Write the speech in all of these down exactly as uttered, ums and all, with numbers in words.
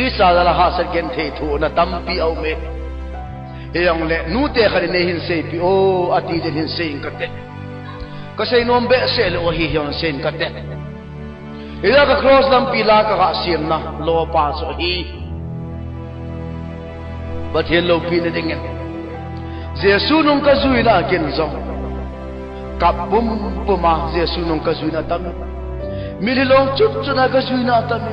Christa jal'a hahsat genthei thohna tampi aume. Hijongle, nute khat in eihin seipeh o, ati jeh in hin sei ing kate. Kasei nom behseh lou ahi, hijongle sei ing kate. Hijeh a ka cross lampi la kagah semna, lou pa chu ahi. Pathen loupina dingin. Jesu nung kajuina a ken jong. Kap pumpum a Jesu nung kajuina tam. Mitlhi long chutchut a kajuina tam.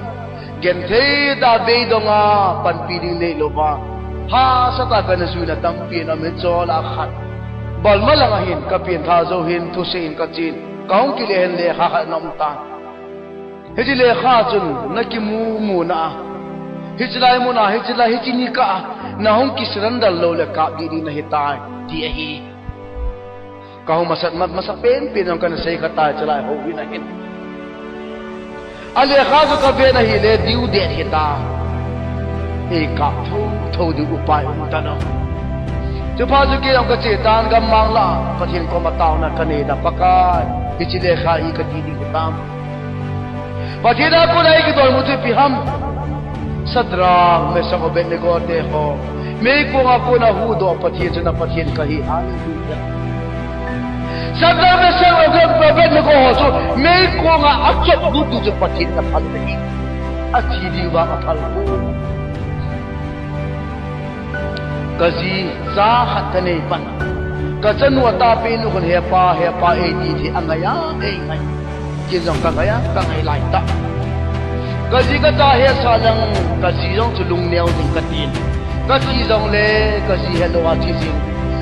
Genthei tah beidong a panpi ding neilouva. Hahsat a kana juina tampi na min chol a khat. Balma lang ahin kapengthah jou hin thusei in kachen. Kahung kile hin lekha khat ana um tan. Hiche lekha chun nakimu muna a. Hiche lai muna, hiche lai, hiche nikah a. Nahung kisurrender lou le kap ding ding nahitai. Ti ahi. Kahung masat, ma-, masapen pen jong kana sei kha tai, hiche lai houin ahin. Alekha chu kaven ahile, due date hita. Eikap thou, thou ding upai um talou. Chuphat chu kei jong kache tan gammang lah, Pathen koma taona kanei da Pakai. Hiche lekha hi kati ding hitam. Pathen a kona eikidonbut chu ipi ham. Shadrach, Meshach, Abednego te ho. Meikong a kona huhdoh Pathen chu na Pathen kahi. Hallelujah. Shadrach, Meshach, Abednego ho chu meikong a achop lut diu chu Pathen in aphal ahi. Athi diu vang aphal poi. Kaji cha khat kanei pan. Kachanu atahpeh nu khun, "He pa, he pa," eiti thei angai a, eingai. Ken jong kangai a, kangai lai tah. Kaji kacha hesah leng, kaji jong chu lungneo ding katin. Kathi jongle, kaji helou a thi jing.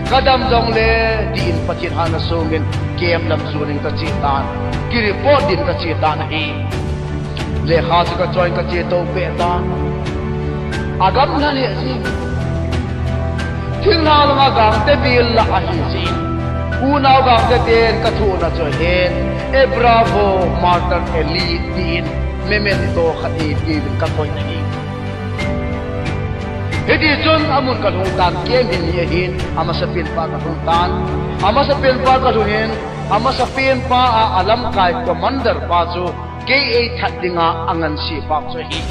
Kadam jongle, tin Pathen hatna songin, camp lam jonin kache tan. Kireport din kache tan ahi. Lekha chu kachoiyin kache to peh tan. Agam lha lheh jing. Thinglhang langa gangte bil lah ahi jing. Unau gangte ten kathohna chu ahin, A bravo martyr elite tin memento khat eipeuvin kakoiyin ahi. Hitichun amun kalhung tan, camp hi ni ahin, amasapen pa kalhung tan. Amasapen pa kalhungin, amasapen pa a alamkai commander pa chu kei eithat dinga angansei pa chu ahi.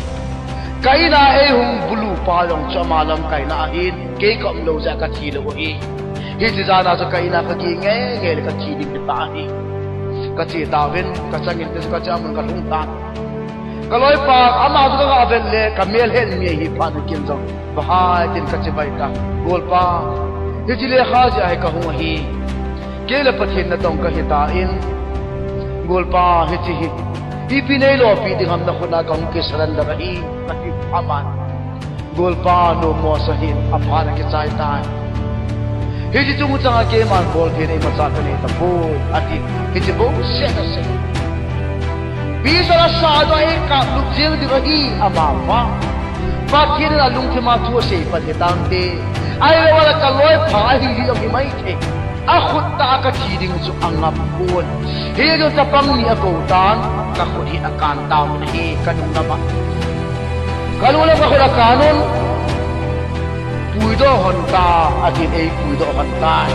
Ka in a eihung bulu pa jong chu ama lamkaina ahin, kei kaum lou jeh a kathi lou ahi. Hiche jan a chu ka in a kageh ngeingei le kathi ding hita ahi. Kache tauvin, kachangin te chu kache amun kalhung tan. Kaloipa, ama chu kaga vet le, kamel het mi ahi phat in ken jong, vahai tin kachibai tan. Golpa, hiche lekha jeh a hi kahung ahi. Kei le Pathen natong kahitan. Golpa, hiche hi ipi neilopi ding ham, nakhut a kahung kisurrender ahi, kati aman. Golpa, nomo sa hih in, aphat a kichai tai. Hiche chungchang a keiman boltheina imacha kanei tapoi, ati. Hiche bouseh asei. Bichon asah doh a eikaplup jeng ding ahi, amapa. Pathen in alungthim a thu asei pan hitante. Ahilou le kaloipa ahi hi jong hi maithei. Akhut tah a kathi ding chu angap pon. Hijeh chun chapang ni akou tan, kakhut hi akan tauvin ahi, kanung lam a. Kanung lam a kakhut akan un. Puidoh hon ta, atin eipuidoh hon tai.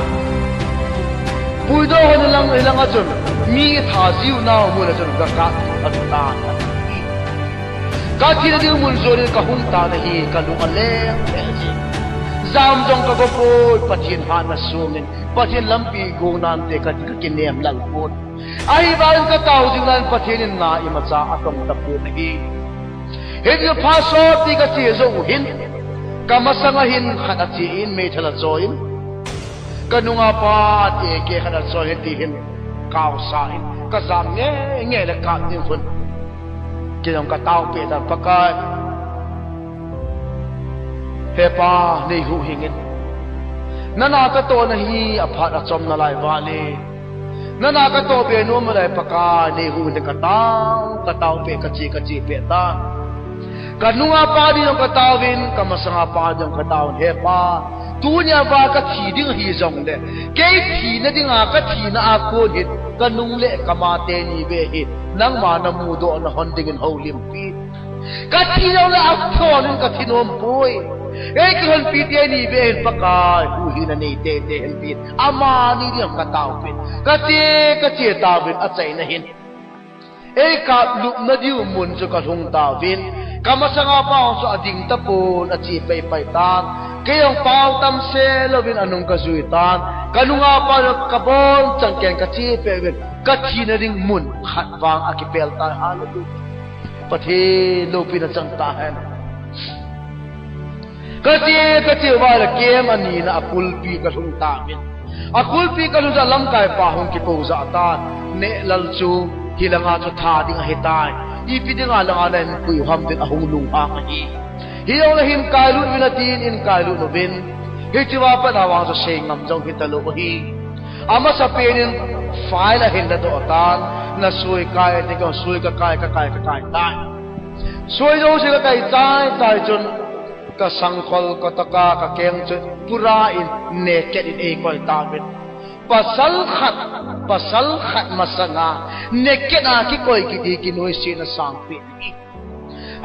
Puidoh hon lang, lang a chun, mi itha jiu nau mun a chun, gakap, ati tan. Kathina ding mun jonin kahung tan ahi, kalung aleng lel jin. Jam jong kago poi, Pathen hatna songin, Pathen lampi gong nante ka, kakinem lal pon. Ahivangin katao jing nan Pathen in na imacha atong tapon ahi. Hiche phat sot pi kache jou hin, kamasang a hin khat ache in, meithal achoiyin. Kanung a pa te kei khat achoiyin tihin, kaosa in, kajam ngeingei le kap ding khun. Kei jong kataopeh tan, Pakai. He Pa, neihuhhing in. Nana katohna hi aphat achom nalai vale. Nana katoh be nom nalai Pakai, neihuhhing in katao, kataopeh, kache, kachepeh tan. Kanung a pa ding jong kataovin, kamasang a pa ding jong kataovin, He Pa. Tunia vang kathi ding ahi jongle, kei thina dinga kathina a kon hin, kanung le kama teni beh hi, nangma namudoh nahon dingin houlimpi. Kathi jongle athon in kathi nom poi. Ei kilhonpi teni beh hin Pakai, huhhingna nei teitei hintin. Amani ding kataopeh. Kache, kache tauvin achaina hin. Eikaplupna diu mun chu kalhung tauvin, Kamasanga pa hon chu ading tapon, ache paipai tan. Kei jong pao tamse louvin anung kajui tan. Kanunga pa jong kabon changken kache peh uvin. Kathina ding mun khat vang akipel tai. Hallelujah. Pathen loupina chang tahen. Kache, kache uva le kem anina akulpi kalhung tauvin. Akulpi kalhung jeh a lamkai pa hung kipo jah tan. Nehlal chu hilanga chu tha ding ahitai. Ipi dinga langa nahin pui u ham tin ahung lunghang ahi. Hijongle hin kailut uvin atin, ahin kailut uvin. Hichea pat a vang chu seingam jong hitalou ahi. Amasapen in file ahin ladoh tan. Nasoi kai ati, kasoi kakai, kakai, kakai tai. Soi jouse kakai chai chai chun, kasangkhol, katoka, kakeng chu pura in naked in eikoi tauvin. Pasal khat, pasal khat masanga naked a kikoi kiti kinoise na sangpen ahi.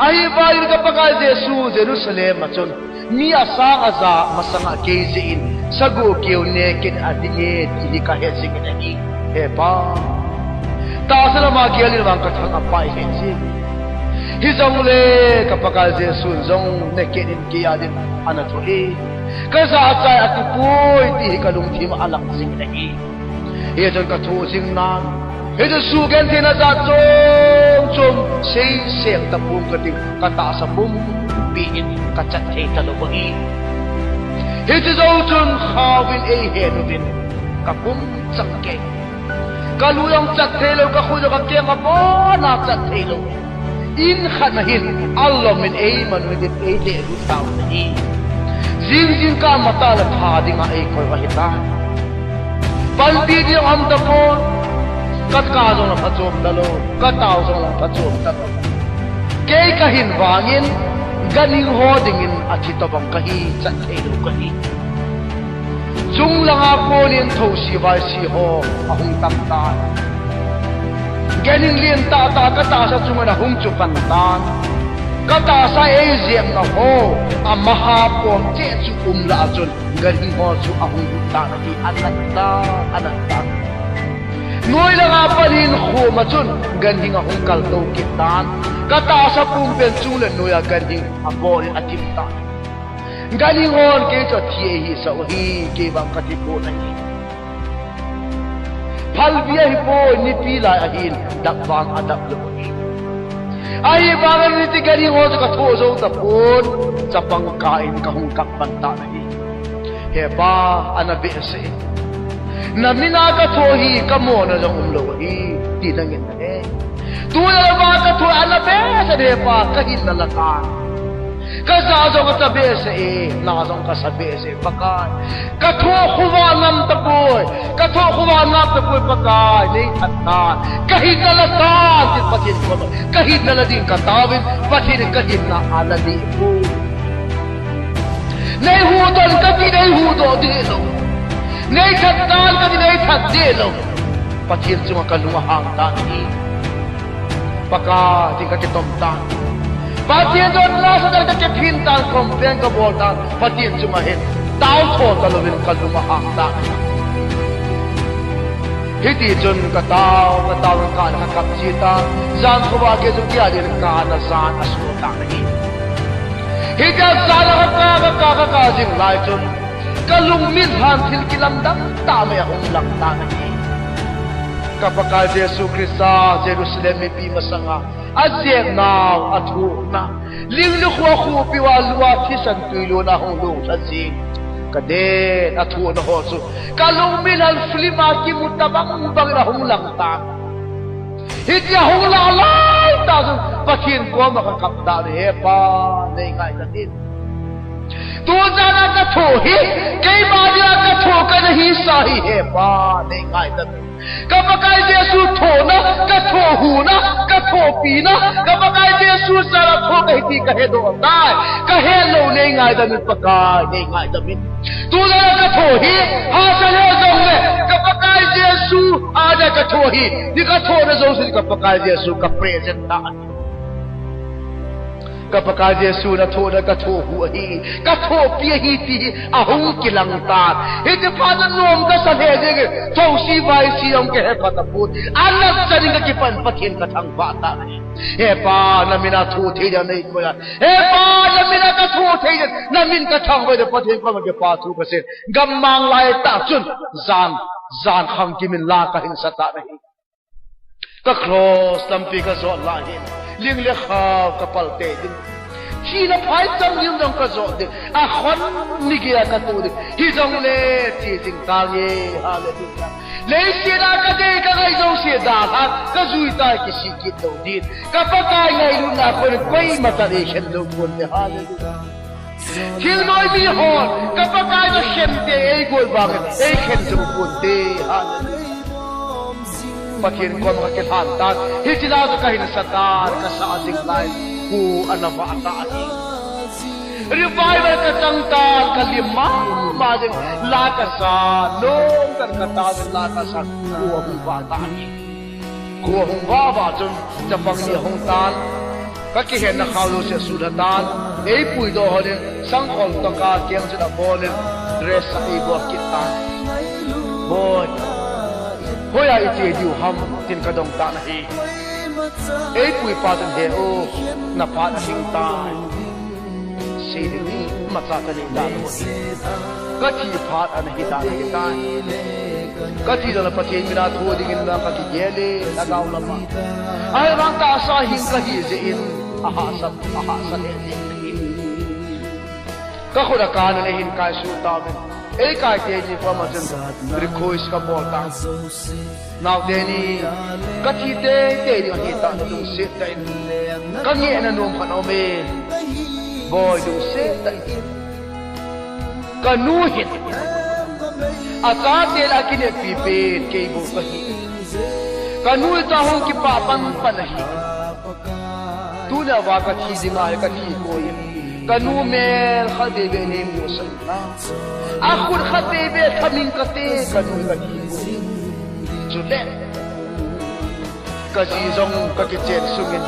Ahivangin ka Pakai Jesu Jerusalem a chun mi asang aja masanga kei jeh in sagoh keu naked a adinge ti hi kahet jingin ahi. He Pa, tahsa lama gel in vang kathang apai ahi jing. Hijongle ka Pakai Jesu jong naked in kei a ding ana thoh e. Kajahchai akipui ti hi kalungthim a alang jingin ahi. Hichun kathoh jing nan, hichun sugentheina jat chom chom seisel tapong kating, katahsa pumpi in kachat thei talou ahi. Hiche jou chun khaovin eihen uvin, kapum chang kei. Kalu jong chat theilou, kakhut jong kakeng abona chat theilou. In khat na hin, alom in eiman uvin eilehlut tauvin ahi. Jing jingkah matah le tha dinga eikoi u ahitai. Panpi ding aum tapon, kaka jong la phachom talou, katao jong la phachom talou. Kei kahin vangin, ganhing ho dingin athi tobang kahi, chat theilou kahi. Chunglanga konin thosi vaisi ho ahung tam tan. Ganhing lentah tah katahsa chunga ahung chupan tan. Katahsa eijepna ho, amaha pom cheh chu um lah a chun, ganhing ho chu ahung lut tan ahi, anat tan, anat tan. Noi langa panin khoma chun, ganhing ahung kaltou kit tan. Katahsa pumpen chung le noija ganhing abol in atim tan. Ganhing hon kei chu athi eihisah u ahi, kei vang kathi pon ahi. Phalbi ahipoi, nipi lai ahin, dap vang adap lou ahi. Ahivangin hiche ganhing ho chu kathoh jou tapon, chapang kah in kahung kap pan tan ahi. He Pa, ana behseh e. Namin a kathoh hi kamona jong umlou ahi, ti nangin ahi. Tuna lama kathoh ana behseh e Pa, kahinna la tan. Kaja jong kaja behseh e, na jong kasa behseh e Pakai. Kathoh khovah ngam tapoi, kathoh khovah ngam tapoi Pakai, neithat tan. Kahinna la tan, tin Pathen koma kahinna la ding kataovin, Pathen in kahinna ala ding poi. Neihuhdoh in kati, neihuhdoh deh lou. Neithat tan kati, neithat deh lou. Pathen chunga kalung ahang tan ahi. Pakai, tin kakitom tan. Pathen toh nasatah in kakiphin tan, complain kabol tan. Pathen chunga hin taotho talouvin kalung ahang tan. Hitichun katao, katao, kakap, kakap ji tan. Jan khovah gei chu kiat in kana jan aso tan ahi. Hitia jan a kaka, kaka, kaka jing lai chun, kalungmit lhan thil kilamdang tah mai ahung lang tan ahi. Ka Pakai Jesu Christa Jerusalem mipi masanga ajepnau, athohna, ling le khu akhuhpi uva lua thisan twi lona hung lolha jing. Kaden, athohna ho chu kalungmit lhan film a kimu tobang bangin ahung lang tan. Hitia hung lang laitah chun Pathen koma kakap tan ahi, He Pa, neingaidam in. Tujan a kathoh hi keima dinga kathoh kana hisah ahi, He Pa, neingaidam in. Ka Pakai Jesu thohna, kathoh huna, kathohpina, ka Pakai Jesu jal a thoh kahi ti kahedoh tai. Kahet lou neingaidam in Pakai, neingaidam in. Tujan a kathoh hi hahsa lheh jongle, ka Pakai Jesu a dia kathoh hi, hi kathohna jouse ka Pakai Jesu ka present tan. Ka Pakai Jesu nathohna kathoh u ahi, kathopi ahi ti hi ahung kilang tan. Hiti phat a nom kasa lheh jengin, thousi vaisi jong kahe phat tapon. Anat chan in kakipan Pathen kathangvah tan ahi. He Pa, namin a thoh thei ding neikoi a. He Pa, namin a kathoh thei ding, namin kathangvah ding Pathen koma kipa thu kasei. Gammang lai tah chun, jan, jan khang kimin la kahin sa tan ahi. Ka cross lampi kajot lai hin, ling le khao kapal tei ding. Thina phaicham lim jong kajot ding. Akhon ni geiya katoh ding. Hijongle che jing tange. Hallelujah. Leiset a kadei kangai jouse dalhan, kajui tai kisih kit lou ding. Ka Pakai ngailutna kon koima chan eikhen lou ponte. Hallelujah. Thil noi mi hon, ka Pakai toh khen te, eikoi vang, eikhen jou ponte. Hallelujah. Pathen koma kakilhan tan, hiche la toh kahin sa tan, kasa jing lai, kho ana vah tan ahi. Revival kachang tan, kalim mama jing, la kasa, nom tan kata jing, la kasa, kho ahung vah tan ahi. Kho ahung vah vah chun, chapang ni ahung tan. Kakihenna khao jouse asutlha tan. Eipuidoh hon in, sangkhol tokah keng chun abol in, dress a eibol kit tan. Boi, hoiya iche diu ham, tin kadong tan ahi. Eipuipa chun, he o, naphat ahing tai. Sei ding imacha kanei talou ahi. Kathi phat ana hi dan ahitai. Kathi jongle Pathen mina thoh dingin na kakigel e, lhagao lama. Ahivang tahsa hing kahi jeh in, ahahsa, ahahsa lheh jeng ahi. Kakhut a kana le hin kaisuh tauvin. Eikai teni koma chun request kabol tan. Naote ni, kathi teitei ding ahi tah lungset tah in. Kangehna nom khat aume. Boi, lungset tah in. Kanu hin, achate la akineppi pen kei bou kahi. Kanu toh hung kipah panpan ahi. Tunia vang kathi ding ahi, kathi koi in. Kanu mel khat veve neimusah in. Akhut khat veve thamin kate, kanu kathi koi in. Chule, kaji jong kakichen sungin,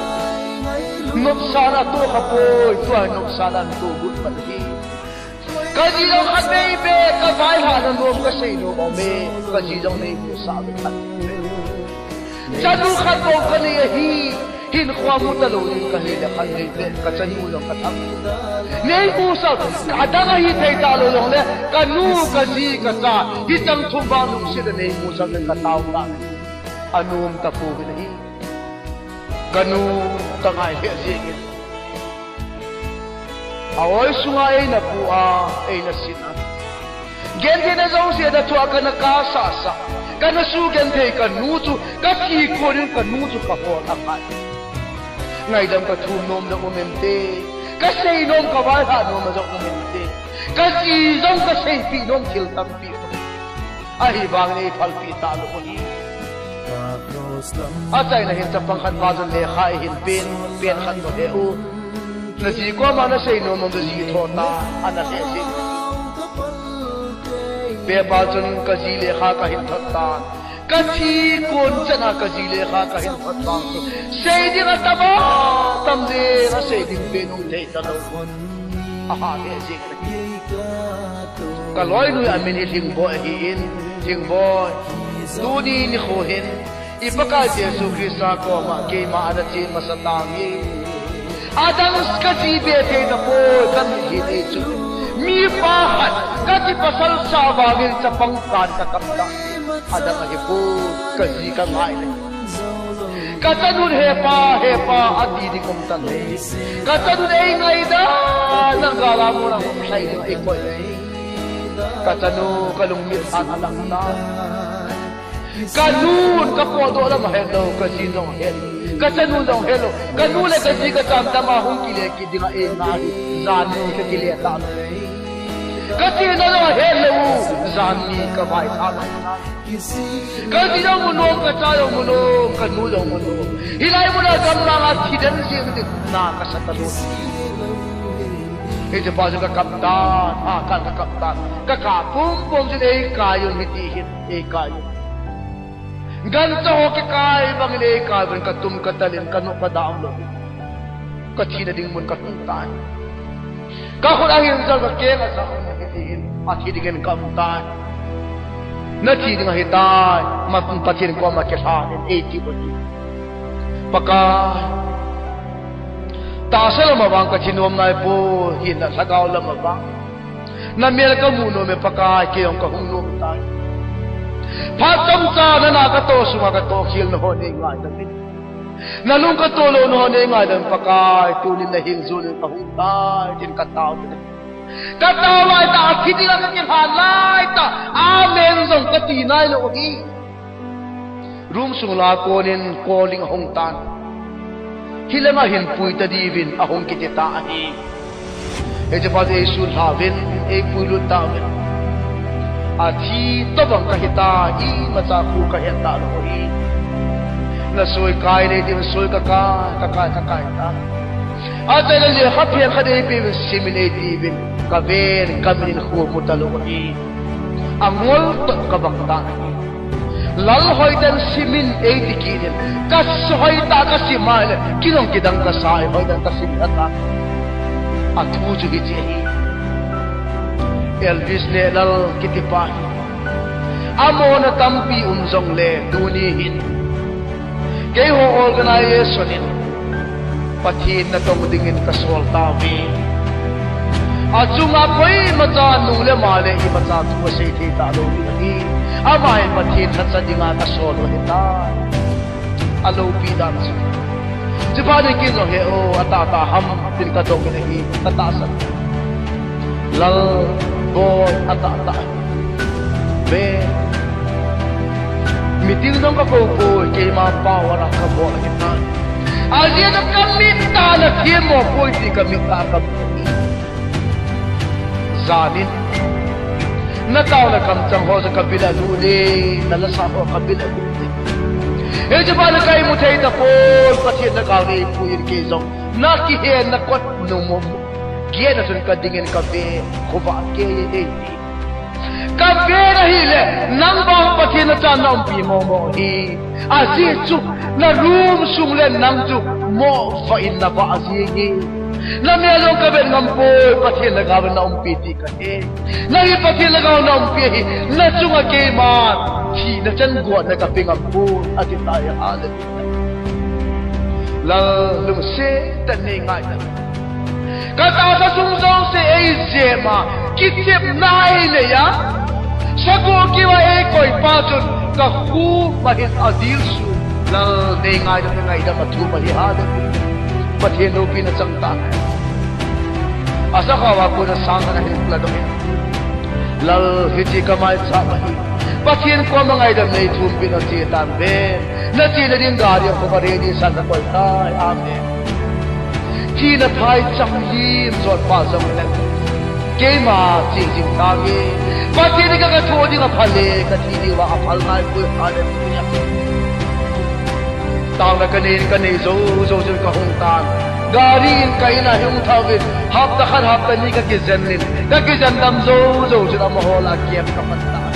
nopsahna toh khapoi, tua nopsahna toh got pan ahi. Kaji jong khat veve, kavailhahna nom kasei nom aume, kaji jong neimusah uve khat. Chanu khat bou kanei ahi, hinkhoa mu talou ding kahile khat veve, kachanu jong kathang. Neimusah, adang ahi thei talou jongle, kanu, kaji, kacha, hicheng thum vang lungset a neimusah in katao tan. Anom tapouvin ahi. Kanu kangai lheh jengin. A-oi sunga eina pu a, eina sin a. Gentheina jouse nathoh a kana kap sahsah. Kana sugenthei kanu chu, kathi kon in kanu chu kahol akai. Ngaidam kathum nom jong um inte. Kasei nom, kavaihah nom jong um inte. Kaji jong kaseipeh nom thil tampi um. Ahivangin eiphalpeh talou ahi. Achaina hin chapang khat pa chun lekha eihin pen, pen khat bou he u. Naji koma nasei nom nom chu ji tho tan, ana lheh jeng. Pepa chun kaji lekha kahin thot tan. Kathi kon chan a kaji lekha kahin thot vang chu, sei ding atama tam jeng, asei ding pen um thei talou. Aha lheh jeng. Kaloinui amin hi Lhingboi ahin, Lhingboi, tuni nikho hin, i Pakai Jesu Christa koma keima ana che masa tange. Adang kaji be thei tapoi, kamitlhi nei chu. Mipa khat, kakipasal sah vangin chapang kan kakap tan. Adang ahipoi, kaji kangai le. Kachanun hepa, hepa, ati ding um tan ahi. Kachanun eingaidam, nang gala muna hung lhai ding eikoi. Kachanu, kalungmit than alang tan. Kanun, kapotdoh lam ahet lou, kajin jong ahet. Kachanun jong ahet lou. Kanu le kaji kachan tama hung kile kit dinga eina hi. Janhi kakile talou. Kachena jong ahet lou, janhi kavai tha lai tan. Kaji jong mu nom, kacha jong mu nom, kanu jong mu nom. Hilai muna gamlanga thi den jeng ding na kasa talou. Hiche pa chu kakap tan, a, kan kakap tan. Kakap pumpum chun eikai un hiti hin, eikai un. Gancha ho kikai bangin eikai un, katum katal in, kanu kada umlou. Ka thina ding mun ka lhung tai. Ka khut ahil jal ka keng a jal na hi ti hin, a thi dingin ka um tai. Na thi ding ahi tai, ma Pathen koma kilhan in ei ti u ahi. Pakai, tahsa lam a vang ka thi nom nai poi, hinla lhagao lam a vang na mel ka mu nom e Pakai, kei jong ka hung nom tai. Phat chomcha na na ka toh sunga ka toh khel na ho nei ngaidam in. Na lung ka toh lou na ho nei ngaidam Pakai, tunin na hil jun in ka hung tai, tin ka tao te. Ka tao lai tah, a thi ding a ka kilhan lai tah, amen jong ka ti nai lou hi. Room sung la konin calling ahung tan. Hilanga hin pui ta diuvin ahung kiti ta ahi. Hiche pa chu ei sut lhauvin, ei puilut tauvin. A thi tobang ka hi ta, imacha khu ka het ta lou hi. Na soi kai nei diuvin soi ka kai, ka kai, ka kai ta. Achaina lekha phen khat ei peuvin simin ei tiuvin, ka ven, ka min in khu mu ta lou hi. Angol toh ka bang ta. Lal hoitah in simin ei ti kit in, ka hoitah ka sim a le, kidang kidang ka sa e, hoitah in ka sim kha ta. A thu chu hiche ahi. Elvis Nehlal kiti pa hi. Amona tampi um jongle, tuni hin keiho organization in Pathen natong dingin ka sol tauve. Achunga koimacha nung le ma le imacha thu asei thei talou ding ahi. Ama hi Pathen lhacha dinga ka sol u ahi tai. Aloupi dan chu. Chuphat in kei jong he o, atah tah ham tin ka dong in ahi, ka tahsan. Lal, boi, atah tah. Ve. Meeting jong ka kou poi, keima power a ka bol ahi tai. Ajeh chu ka mit tah a na themmo poi ti ka mit tah a ka mu. Jan in. Na taona kamchang ho chu ka bil a lut e, na lasa ho ka bil a lut e. Hiche pa na ka imu thei tapon, Pathen lhagao in ei pui in kei jong. Na kihen na kot nu mu. Gate a chun ka ding in ka ve, khovah kei e. Ka ve na hile, nang vang Pathen nachan na umpi momo hi. Ajeh chu, na room sung le nang chu, mo va in na vah jing e. Na mel jong ka vet ngam poi, Pathen lhagao in na umpi ti ka he. Nang hi Pathen lhagao in na umpi ahi, na chunga keiman, thina chan gotna ka pe ngam poi, ati tai, hallelujah. Lal lungset tah in nei ngaidam. Ka tahsa sung jouse ei jep a, kichepna ei nei a. Sagoh keu a ei koi pa chun, ka khu ma hin adil su. Lal nei ngaidam, nei ngaidam a thu ma hi ha de. Pathen loupina chang tan. Asa kha va ko na sang na hin pla do hin. Lal hiche ka maicham ahi. Pathen koma ngaidam nei thumpi na che tan ve. Na chena ding gari a ko ka ready sa na koi tai. Amen. Thina phai chang lim jot pa jong le. Keima che jing tange. Pathen in ka, ka tho ding a phal e, ka thi ding uva aphal ngai poi, hallelujah. Taona ka nei, ka nei jou, jou, jou ka hung tan. Gari in ka in a hung thauvin. Hapta khat, hapta ni ka kijen in. Ka kijen dam jou, jou, jou amaho lah a kem ka pan tan.